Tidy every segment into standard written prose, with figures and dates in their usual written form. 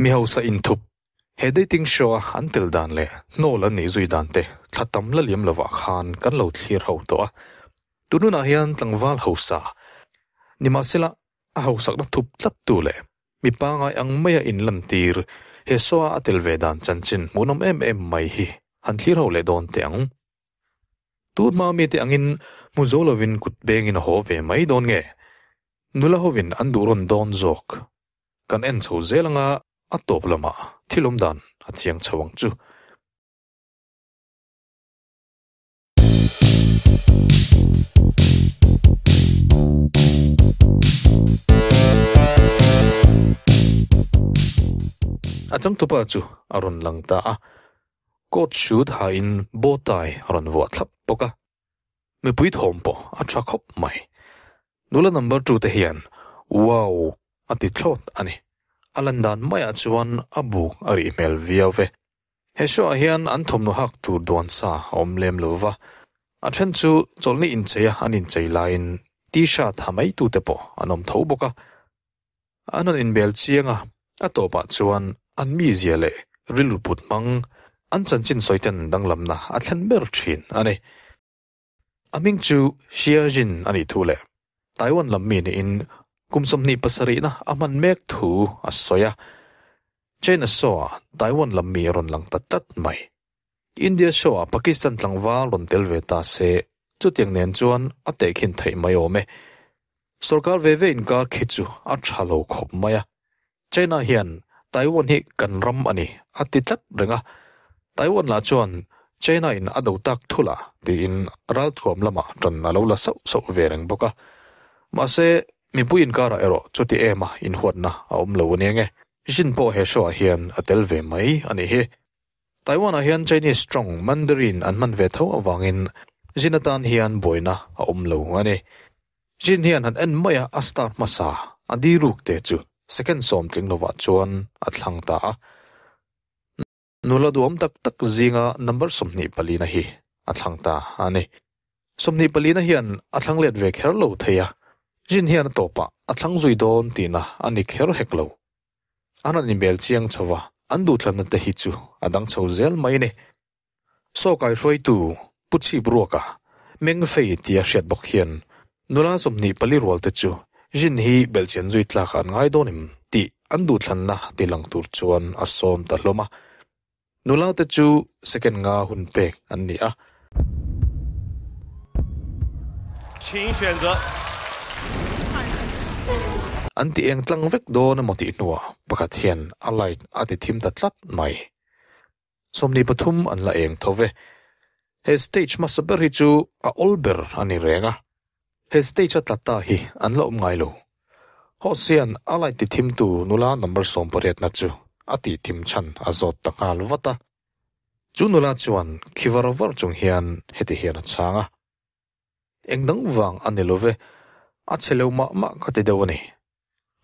Mi hausa inthup, he dating show a an tel dan leh hnawl an nih zui dan te thla tam la liam lovah khan kan lo thlir ho tawh a. Tun hunah hian tlangval hausa, nimahsela a hausakna thup tlat tu leh mi pangai ang maia inlantir he show a a tel ve dan chanchin hmuhnawm em em mai hi han thlir ho leh dawn teh ang. Tun hma mite angin hmu zo lovin kut bengin a haw ve mai dawn nge? Nula hovin an duh rawn dawn zawk. Kan en chho zel anga a tawp lamah thil awm dan a chiang chho ang chu. A changtupa chu a rawn lang ta a, coat suit hain bow tie a rawn vuah thlap bawk a. Mipui thawm pawh a tha khawp mai. Nula number 2 te hian wow a ti thlawt a ni. A lan dan maiah chuan a buk a rih hmel viau ve. He show ah hian an thawmhnaw hak tur duan sa a awm lem lo va, a then chu chawlhni incheia an inchei laiin T-shirt ha mai tute pawh an awm tho bawk a. An han inbel chiang a, a tawpah chuan an mizia leh rilru put hmang an chanchin sawiten danglamna a thlen ber thin a ni. A hming chu Xia Jin a nih thu leh Taiwan lam mi niin kum 27na a hman mek thu a sawi a. China show-ah Taiwan lam mi a rawn lang ta tlat mai. India show-ah Pakistan tlangval rawn tel ve ta se, chutiang nen chuan a tehkhin theih mai awm e. Sorkar ve ve inkar khi chu a tha lo khawp mai a. China hian Taiwan hi kan ram a ni a ti tlat reng a, Taiwan lah chuan China in a do tak thul a tiin ralthuam lamah tan a lo la sauh sauh ve reng bawk a. Mahse, mipui inkarah erawh chuti ema inhuatna a awm lo ania nge. Jin pawh he show ah hian a tel ve mai a nih hi. Taiwan-ah hian Chinese tawng Mandarin an hman ve tho avangin Jin atan hian buaina a awm lo a ni. Jin hian han en mai a, a star hmasa a di ruk te chu second sawm tling lovah chuan a thlang ta a. Nula duhawm tak tak zinga number 24 na hi a thlang ta a ni. 24 na hian a thlang let ve kher lo thei a, Jin hian a tawpah a thlang zui dawn tihna a ni kher hek lo. An rawn inbel chiang chho va, an duhthlanna te hi chu a dang chho zel mai a ni. Saw kaihruaitu Pu Chhip Ruaka, Meng Fei tia hriat bawk hian nula 24 rual te chu Jin hi belhchian zui tlak an ngai dawn em tih an duhthlanna ti lang tur chuan a sawm ta hlawm a. Nula te chu second nga hun pek an ni a. An ti eng tlang vek dawn emaw tih hnuah pakhat hian a light a ti thim ta tlat mai. 23 an la eng tho ve. He stage hmasa ber hi chu a awl ber a ni reng a. He stage a tla ta hi an la awm ngai lo. Host hian a light ti thimtu nula number 18 na chu a tih thim chhan a zawt ta nghal vat a. Chu nula chuan khi var var chung hian heti hian a chhang a. Eng dang vang a ni lo ve, a chhe lo mah mah ka ti deuh a ni.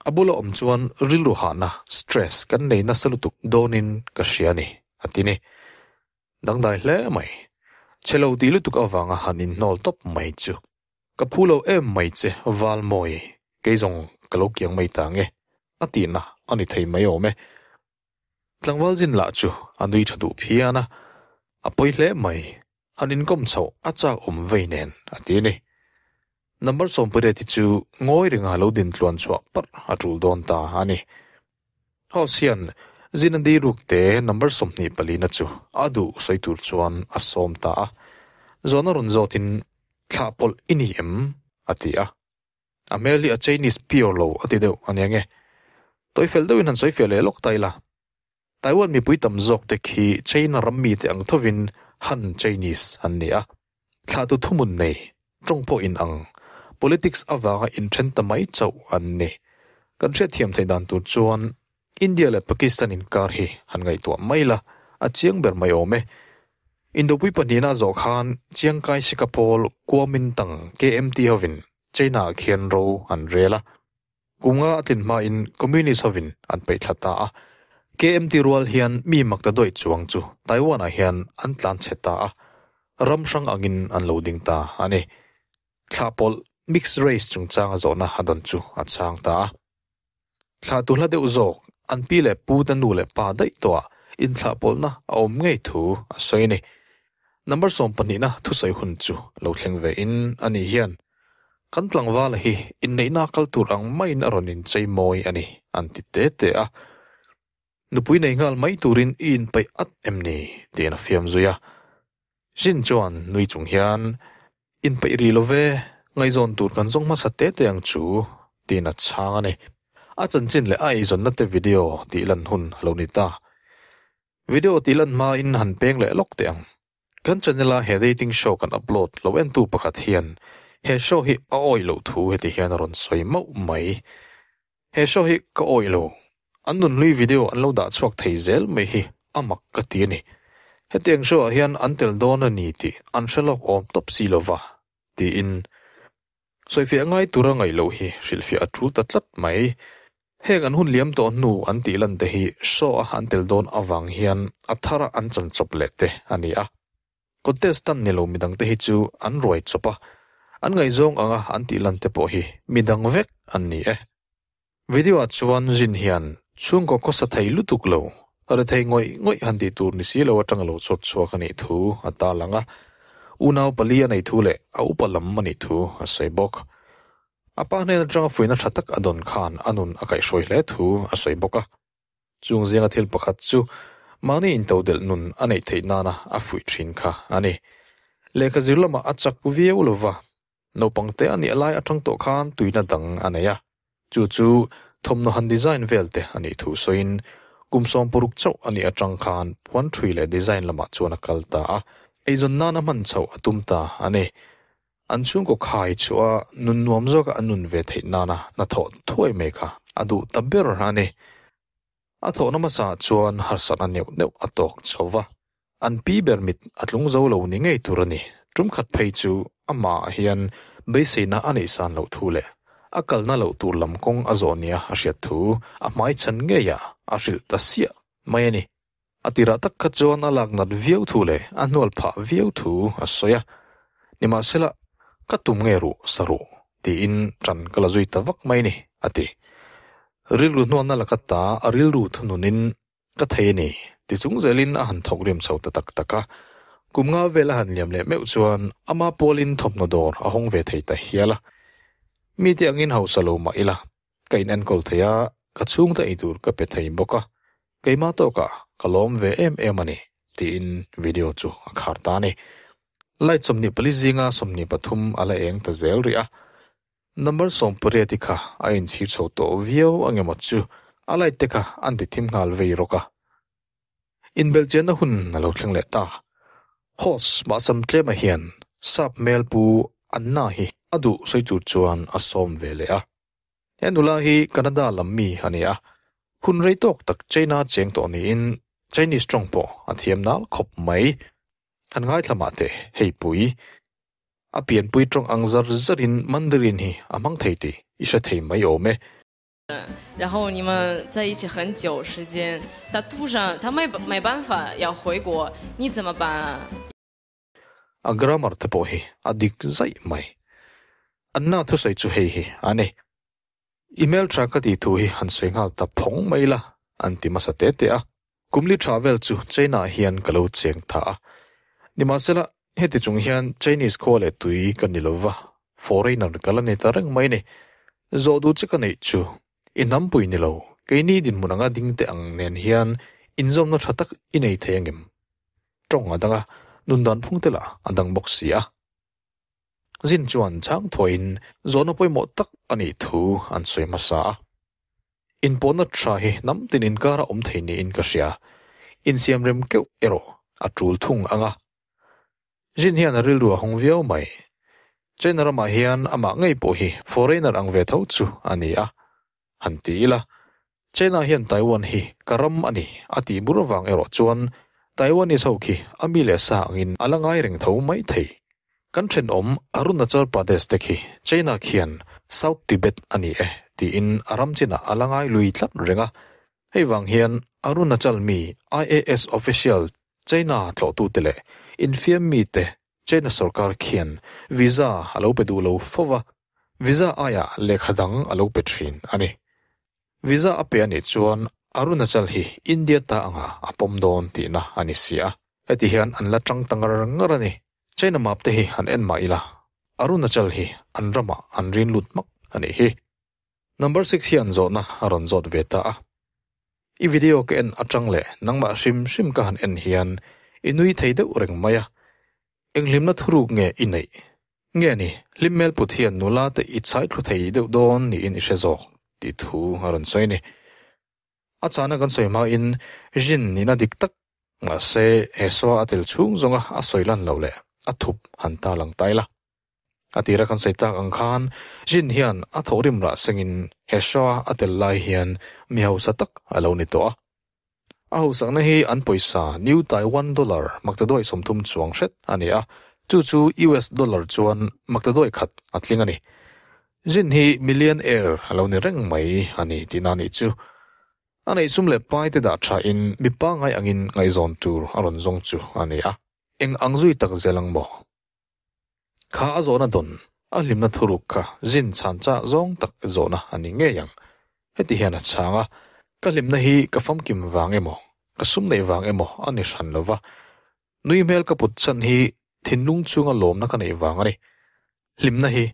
A bula awm chuan rilru hahna, stress, kan nei nasa lutuk dawnin ka hria a ni, a ti ni. Dangdai hle mai. Chhe lo tih lutuk avanga han inhnawl tawp mai chu. Ka phu lo em mai che val mawi, kei zawng ka lo kiang mai ta nge, a tihna a ni thei mai awm e. Tlangval zin lah chu a nui tha duh phian a, a pawi hle mai, han inkawm chhoh a chak awm vei nen a ti a ni. Number 18 hi chu ngawi renga lo din tluan chhuah parh a tul dawn ta a ni. House hian zin a di ruk te number 24 na chu a duh sawi tur chuan a sawm ta a, zawhna rawn zawtin thlah pawlh i ni em? a ti a. A hmel hi a Chinese pure lo a ti deuh a nia nge. Tawifel deuhin han sawi fiah leh lawk ta ila. Taiwan mipui tam zawk te khi China ram mite ang thovin Han Chinese an ni a. Thlahtu thuhmun nei, tawng pawh in ang, politics avanga inthen ta mai chauh an ni. Kan hriatthiam theih dan tur chuan India leh Pakistan inkar hi han ngaihtuah mai la, a chiang ber mai awm e. Indopui pahnihna a zawh khan Chiang Kai-shek-a pawl Kuomintang, KMT, hovin China-ah khian ro an rel a. Kum nga a tlin hmain Communist hovin an peih thla ta a. KMT rual hian mi mak ta dawih chuang chu Taiwan-ah hian an tlan chhe ta a, ram hrang angin an lo ding ta a ni. Thlah pawlh, mixed race, chungchanga zawhna a dawn chu a chhang ta a. Thlah tu hla deuh zawk an pi leh pu te nu leh pa daih tawhah inthlahpawlhna a awm ngei thu a sawi a ni. Number sawmpahnihna thusawi hun chu lo thleng ve in a ni hian kan tlangvala hi inneihna kal tur ang maiin a rawn inchei mawi a ni an ti te te a. Nupui nei nghal mai turin i inpeih at em ni? tiin a fiam zui a. Jin chuan nui chung hian, Inpeih rih lo ve, ngaihzawn tur kan zawng hmasa te te ang chu, tiin a chhang a ni. A chanchin leh a eizawnna te video tih lan hun a lo ni ta. Video tih lan hmain han peng leh lawk teh ang. Kan channel a he dating show kan upload lo entu pakhat hian he show hi a awih loh thu heti hian a rawn sawi mauh mai. He show hi ka awih lo. An nunhlui video an lo dah chhuak thei zel mai hi a mak ka ti a ni. Hetiang show ah hian an tel dawn a ni tih an hre lawk awm tawp si lova, tiin sawifiah ngai tura ngaih loh hi hrilhfiah a tul ta tlat mai. Heng an hun liam tawh hnu an tih lan te hi show a an tel dawn avang hian a thara an chan chawp leh te a ni a. Contestant ni lo midang te hi chu an ruai chawp a, an ngaihzawng anga an tih lan te pawh hi midang vek an ni e. Video ah chuan Jin hian chhungkaw khawsa thei lutuk lo, rethei ngawih ngawih han tih tur ni si lo atang lo chawt chhuak a nih thu a tarlang a, unau pali a neih thu leh a upa lam a nih thu a sawi bawk. A pa hnen atanga fuihna tha tak a dawn khan a nun a kaihhruai hle thu a sawi bawk a. Chung zinga thil pakhat chu mahni intodelh nun a neih theih nana a fuih thin kha a ni. Lehkha zir lamah a chak viau lo va, naupang te a nih lai atang tawh khan tuina dang a nei a. Chu chu thawmhnaw han design vel te a nih thu sawiin kum 60 chauh a nih atang khan puan thui leh design lamah chuan a kal ta a, eizawn nana hman chhoh a tum ta a ni. An chhungkaw khai chu a nun nuam zawka a nun ve theih nana hnathawh thuai mai kha a duh ta ber a ni. A thawhna hmasa chuan harsatna neuh neuh a tawk chho va, an pi ber mit a tlung zo lo ni ngei tur a ni. Tum khat phei chu amah hian beiseina a neih san loh thu leh a kalna loh tur lam kawng a zawh nia a hriat thu a hmai chhan ngeiah a hrilh ta siah mai a ni. A tirah tak kha chuan a lak nat viau thu leh a hnual phah viau thu a sawi a, nimahsela ka tum nge ruh sa ruh tiin ṭan ka la zui ta vak mai ni, a ti. Rilru hnualna laka ta a rilru thununin ka thei a ni ti chung zelin a han thawk rim chho ta tak tak a. Kum nga vel a han liam leh meuh chuan ama pualin thawmhnaw dawr a hawng ve thei ta hial a. Mite angin hausa lo mah ila Ka in enkawl thei a, ka chhungte eitur ka pe thei bawk a, keimah tawkah ka lawm ve em em a ni, tiin video chu a khar ta a ni. Light 24 zinga 23 a la eng ta zel rih a, number 18 i kha a inchhir chho tawh viau angemaw chu a light te kha an ti thim nghal vei rawk a. Inbelhchianna hun a lo thleng leh ta. Host mahsam tlema hian sap hmel pu Anna hi a duh sawi tur chuan a sawm ve leh a. He nula hi Canada lam mi a ni a, hun rei tawk tak China cheng tawh niin Chinese tawng pawh a thiam nal khawp mai. Han ngaithla mah teh, hei pui. A pianpui tawng ang zar zarin Mandarin hi a hmang thei tih i hre thei mai awm e. 然后你们在一起很久时间， 他突然他没没办法要回国， 你怎么办？ A grammar te pawh hi a dik zaih mai. Anna thusawi chu hei hi a ni. I hmeltha ka tih thu hi han sawi nghal ta phawng mai la, an ti hmasa te te a. Kumli tha vel chu China ah hian ka lo cheng tha a. Nimahsela, heti chung hian Chinese khua leh tui ka ni lova, foreigner ka la ni ta reng mai ni. Zawh duh che ka neih chu, i hnampui ni lo, keini dinhmun anga ding teh ang nen hian inzawmna tha tak i nei thei angem? Tawng a dang a, nun dan phung te lah a dang bawk si a. Zin chuan chhang thuaiin zawhna pawimawh tak a nih thu an sawi hmasa a. Inpawhna tha hi hnam tin inkara awm thei niin ka hria. Insiam rem keuh erawh a tul thung ang a. Zin hian a rilru a hawng viau mai. China ramah hian amah ngei pawh hi foreigner ang ve tho chu a ni a. Han ti ila, China hian Taiwan hi ka ram a ni a tih bur avang erawh chuan Taiwanese ho khi a mi leh sa angin a la ngai reng tho mai thei. Kan thenawm Arunachal Pradesh te khi China khian South Tibet a ni e tiin a ram chinah a la ngai lui tlat reng a. Hei vang hian Arunachal mi IAS official China tlawhtute leh infiam mite China sorkar khian visa a lo pe duh lo fo va, visa aiah lehkha dang a lo pe thin a ni. Visa a pe a nih chuan Arunachal hi India ta anga a pawm dawn tihna a ni si a. Heti hian an la tang ta ngar ngar a ni. China map te hi han en mah ila, Arunachal hi an ramah an rin lut hmak a nih hi. Number six hian zawhna a rawn zawt ve ta a. I video ka en atang leh nangmah hrim hrim ka han en hian i nui thei deuh reng mai a. Eng hlimna thuruk nge i neih? Nge ni, hlim hmel put hian nula te i chhai thlu thei deuh dawn niin i hre zawk tih thu a rawn sawi a ni. A chana kan sawi hmain Jin nihna dik tak mahse he saw a tel chhung zawnga a sawi lan loh leh a thup han ta lang ta ila. A tira kan sawi tak ang khan Jin hian a thawhrim rah sengin he show a tel lai hian mi hausa tak a lo ni tawh a. A hausakna hi an pawisa New Taiwan Dollar maktaduai 30 chuang hret a ni a, chu chu US Dollar chuan maktaduai khat a tling a ni. Jin hi millionaire a lo ni reng mai a ni tihna a nih chu. A neih sum leh pai te dah thain mi pangngai angin ngaihzawn tur a rawn zawng chu a ni a. Eng ang zui tak zel ang maw? Kha a zawhna dawn, a hlimna thuruk kha zin chhan chah zawng tak zawhna a ni ngei ang. Heti hian a chhang a, Ka hlimna hi ka famkim vang emaw, ka sum neih vang emaw a ni hran lo va. Nui hmel ka put chhan hi thinlung chunga lawmna ka neih vang a ni. Hlimna hi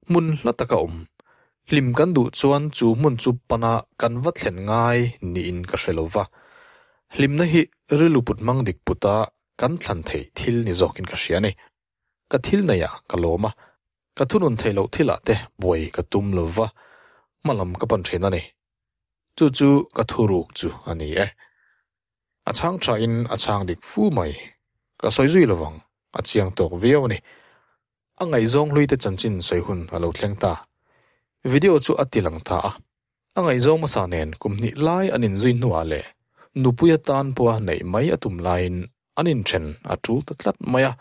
hmun hla taka awm. Hlim kan duh chuan chu hmun chu pana kan va thlen ngai niin ka hre lo va. Hlimna hi rilru put hmang dik puta kan thlan theih thil ni zawkin ka hria a ni. Ka thil neiah ka lawm a, ka thunun theih loh thilah te buai ka tum lo va, hmalam ka pan thin a ni. Chu chu ka thuruk chu a ni e. A chhang thain a chhang dik fu mai. Ka sawi zui lovang, a chiang tawk viau a ni. A ngaihzawng hlui te chanchin sawi hun a lo thleng ta. Video chu a ti lang ta a. A ngaihzawng hmasa nen kum hnih lai an inzui hnuah leh nupui atan pawha neih mai a tum laiin an inthen a tul ta tlat mai a.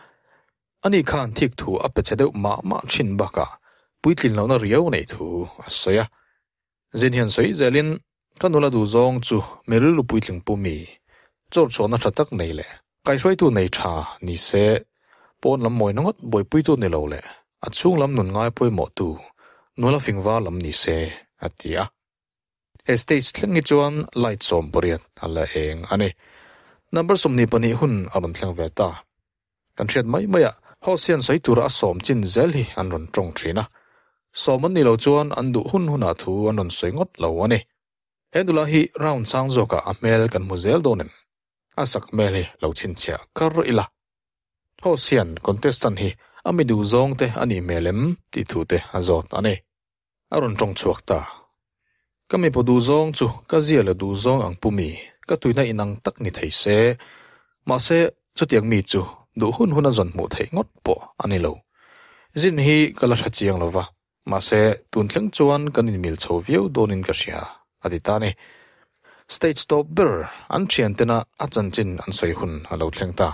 Ani khan thik thu a pe che deuh mah mah thin bakah puitlin lohna riau neih thu a sawi a. Zin hian sawi zelin ka nula duhzawng chu mi rilru puitling pu mi, chawrchhuahna tha tak nei leh kaihruaitu nei tha ni se, pawn lam mawina ngawt buaipuitu ni lo leh a chhung lam nun ngai pawimawhtu nula fingvar lam ni se, a ti a. He stage thleng hi chuan light 18 a la eng a ni. Number 22 hun a rawn thleng ve ta. Kan hriat mai mai a, host hian sawi tura a sawm chin zel hi an rawn tawng thin a. Sawm an nih loh chuan an duh hun hunah thu an rawn sawi ngawt lo a ni. He nula hi round sang zawkah a hmel kan hmu zel dawn em? A sak hmel hi lo chhinchhiah kar ila. Host hian contestant hi a mi duh zawng te a nih hmel em tih thu te a zawt a ni. A rawn tawng chhuak ta. Ka mipa duh zawng chu ka zia leh duh zawng ang pu mi, ka tuina inang tak ni thei se. Mahse, chutiang mi chu duh hun hun a zawn hmuh theih ngawt pawh a ni lo. Zin hi ka la hre chiang lo va, mahse tun thleng chuan kan inmil chho viau dawnin ka hria, a ti ta a ni. Stage tawp ber an thiantena a chanchin an sawi hun a lo thleng ta.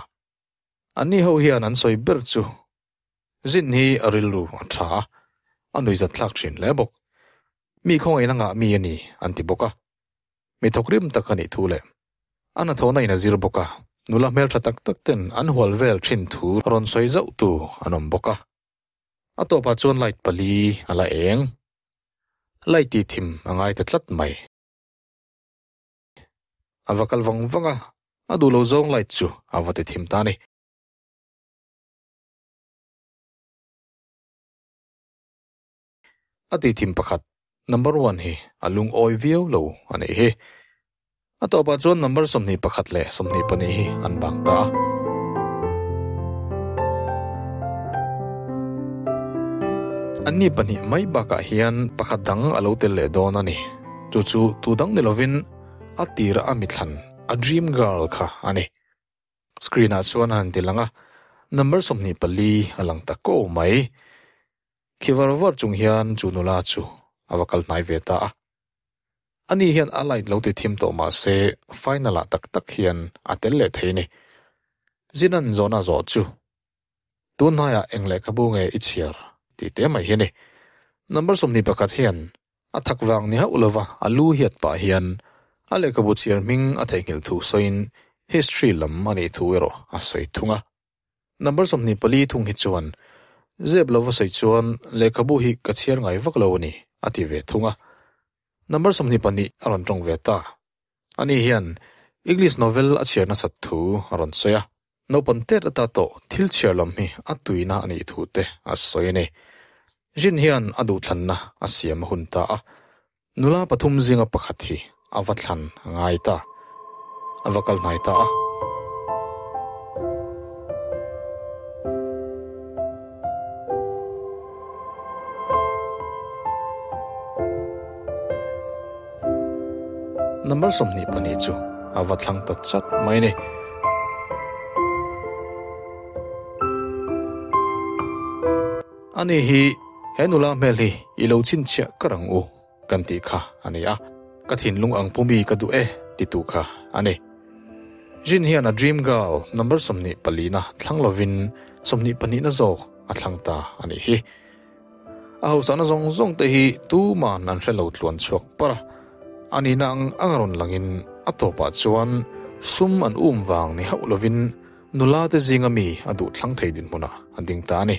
Anni ho hian an sawi ber chu Zin hi a rilru a tha a, a nuihzat thlak thin hle bawk. Mi khawngaihna ngah mi a ni an ti bawk a. Mi thawkrim tak a nih thu leh a hnathawhna in a zir bawk a, nula hmeltha tak tak ten an hual vel thin thu rawn sawi zauh tu an awm bawk a. A tawpah chuan light pali a la eng. Light tih thim a ngai ta tlat mai. A va kal vang vang a, a duh lo zawng light chu a va ti thim ta a ni. A ti thim pakhat, number one hi a lungawi viau lo a nih hi. A tawpah chuan number 21 leh 22 hi an bang ta a. Anni pahnih mai bakah hian pakhat dang a lo tel leh dawn a ni. Chu chu tu dang ni lovin a tira a mithlan, a dream girl kha a ni. Screen ah chuan a han ti lang a, number 24 a lang ta ko mai. Khi var var chung hian chu nula chu a va kal hnai ve ta a. Ani hian a light lo ti thim tawh mah se final ah tak tak hian a tel leh thei ni. Zinan zawhna zawh chu tun hnaiah eng lehkhabu nge i chhiar tih te mai hi a ni. Number 21 hian A thak vang ni hauh lova a lu hiat pah hian a lehkhabu chhiar hming a theihnghilh thu sawiin history lam a nih thu erawh a sawi thung a. Number 24 thung hi chuan zep lova sawi chuan lehkhabu hi ka chhiar ngai vak lo a ni a ti ve thung a. Number 22 a rawn tawng ve ta. Ani hian English novel a chhiar nasat thu a rawn sawi a, naupan tet ata tawh thil chhiar lam hi a tuina a nih thu te a sawi a ni. Jin hian a duhthlanna a siam a hun ta a, nula pathum zinga pakhat hi a va thlan a ngai ta. A va kal hnai ta a. Number 22 chu a va thlang ta chat mai a ni. Ani hi he nula hmel hi i lo chhinchhiah kar ang u kan tih kha a ni a, ka thinlung ang pumi ka duh e titu kha a ni. Jin hian a dream girl number 24 na thlang lovin 22 na zawk a thlang ta a nih hi. A hausakna zawng zawng te hi tuman an hre lo tluan chhuak par a, a nihna ang ang a rawn langin a tawpah chuan sum an um vang ni hauh lovin nula te zinga mi a duh thlang thei dinhmunah a ding ta a ni.